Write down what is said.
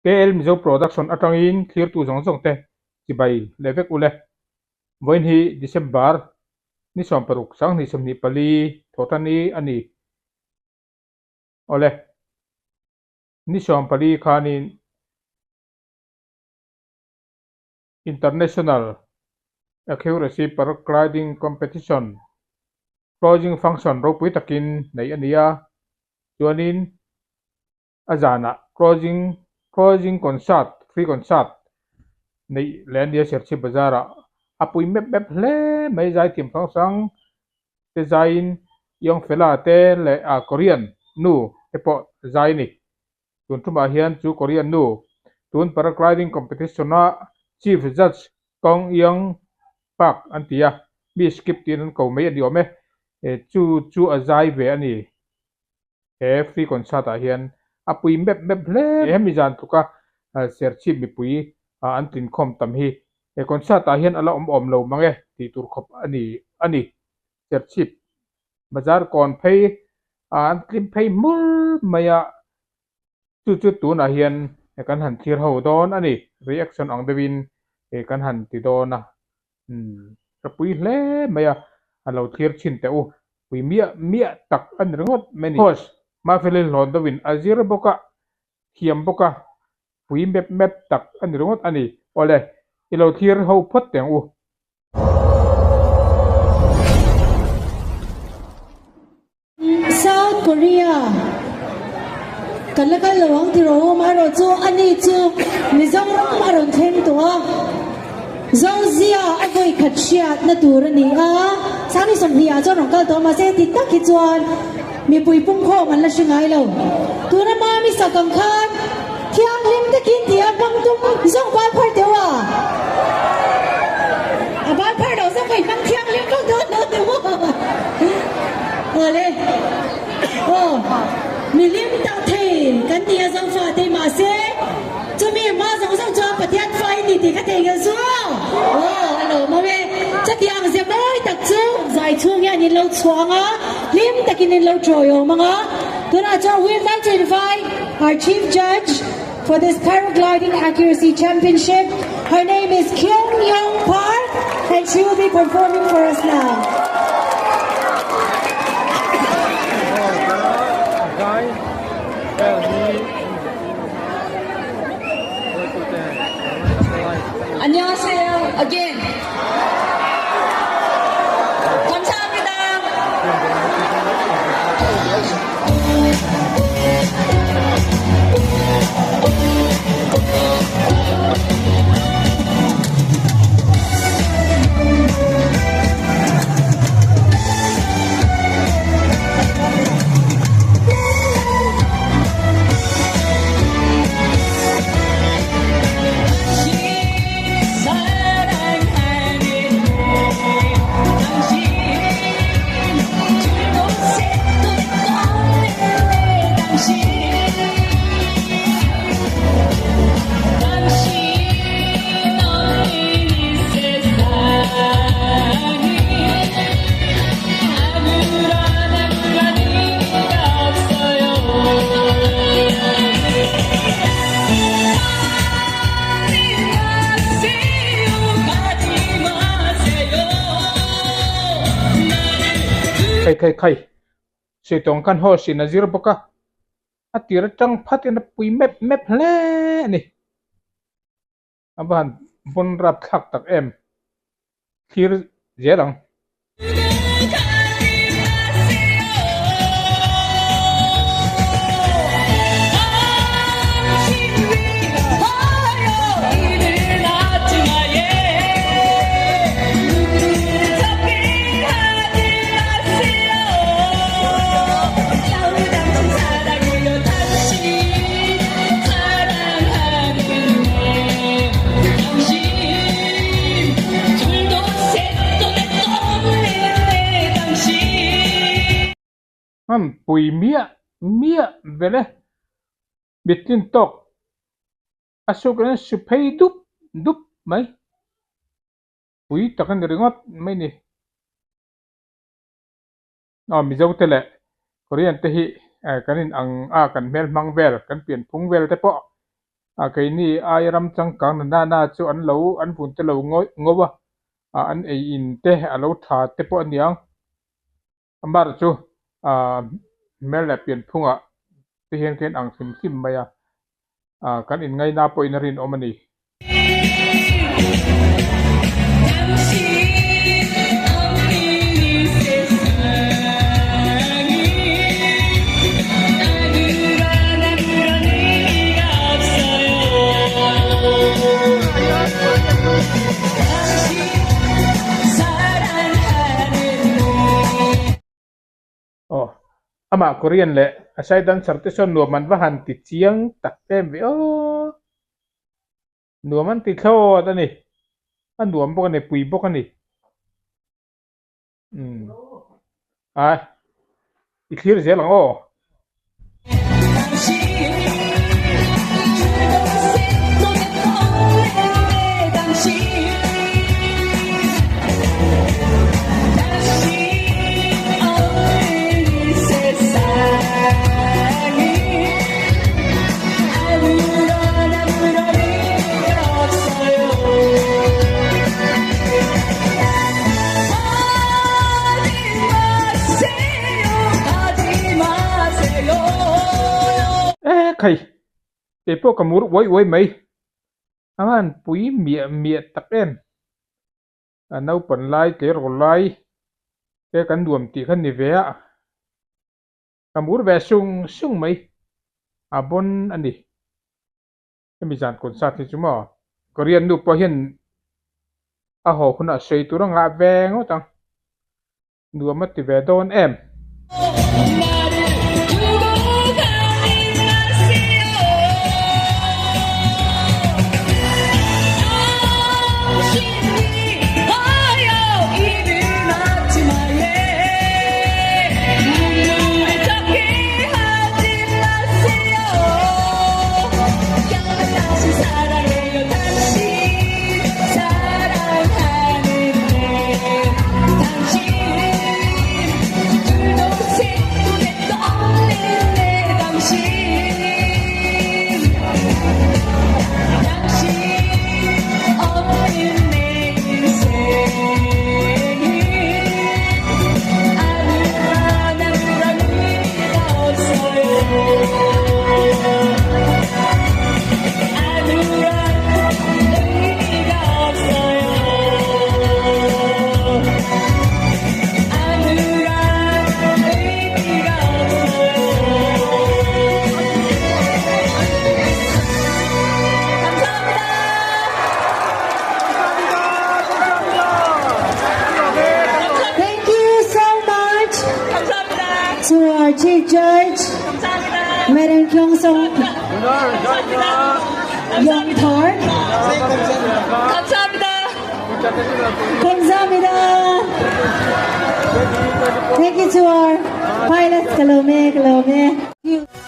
KL Mizo Production atangin thlirtu zawng zawng te chibai leh vek ule. Vawiin hi December ni 16 2024 thawhtan i a ni. Awle, ni 14 khanin International Accuracy Paragliding Competition closing function ropui takin neih a ni a, chuanin a zanah closing closing concert free concert neih leh a nia Serchhip Bazar ah a pui mep mep hle mai zaithiam hrang hrang te zaiin Young Fella te leh ah Korean nu te pawh zai a ni tun tumah hian chu Korean nu tun paragliding competition a chief judge Kong Young Park an ti a mi skip tiin an ko mai a ni awm e chu chu a zai ve a ni. He free concert ah hian a pui mep mep hle. Hemi zan tluka Serchhip mipui an tlinkhawm tam hi he concert ah hian a la awm awm lo mang e tih tur khawp a ni a ni. Serchhip bazar kawn phei an tlim phei hmur mai a, chu chu tunah hian kan han thlir ho dawn a ni. Reaction ang deuhin kan han ti dawn a. Umm ka pui hle mai a, a lo thlir chhin teh u, pui miah miah tak a ni ringawt mai a ni. Host, Mafeli hlawn deuhin a zir bawk a, thiam bawk a, pui mep mep tak a ni ringawt a ni. Awle, i lo thlir ho phawt teh ang u. South Korea kan la kal lo ang tiraw amaherawh chu ani chu Mizoram a rawn thleng tawh a, Zozia a vawi khat hriatna tur a ni a, Sangni 20 ah chuan rawn kal tawh a mahse heti tak hi chuan mipui pumkhawm an la hre ngai lo. Tuna Mami sak ang khan thianghlim takin tih a hmang tum zawng bal phar teuh a, a bal phar lo zawk a i hmang thianghlim vak dawn lo teuh a. Awle aw milim tak thei kan ti a Zofa te mahse chumi hma zawng zawng chuan Pathian fa i ni tih ka thei nghal chu aw a lawm awm e. Chutiang ze mawi tak chu zai chhung hian in lo chhuang a, hlim takin in lo tawiawm ang a. Tunah chuan we'd like to invite our chief judge for this paragliding accuracy championship. Her name is Kyung Young Park and she will be performing for us now. 안녕하세요. Again. 감사합니다. Khai khai khai Suitawng khan horse in a zir bawk a, a tir atang phat in a pui mep mep hle a ni. A va han vawn rap thlak tak em thlir zel ang. Hman pui miah miah vel e, mittlin tawk a suk in su phei dup dup mai. Pui tak a ni ringawt mai ni. Aw Mizo te leh Korean te hi kan in ang a kan hmel hmang vel kan pian phung vel te pawh Ah keini ai ram changkang na nana chu an lo an vun te lo ngo a ah an ei in te a lo tha te pawh a niang amaherawh chu ah hmel leh pianphungah te hian ka inang hrim hrim mai a ah kan inngaina pawhin a rinawm a ni. Aw, amah Korean leh a side dancer te sawn nuam an va han ti chiang tak em ve aw. Nuam an ti thlawt a ni. A nuam bawk a ni, pui bawk a ni. Umm. Ai, i thlir zel ang aw. E khai, keipawh ka mur uai uai mai. A han pui miah miah tak em. A naupan lai tleirawl lai te kan nuam tih kha ni ve a. Ka mur ve sung sung mai. A bawn a ni. Hemi zan concert hi chu maw Korean nu pawh hian a haw hunah sawi tur a ngah ve ngawt ang. Nuam a ti ve dawn em? Thank you so much to our Chief Judge, Madam Kyung Song Young Park. 감사합니다. Thank you to our pilots, Kalome, Kalome.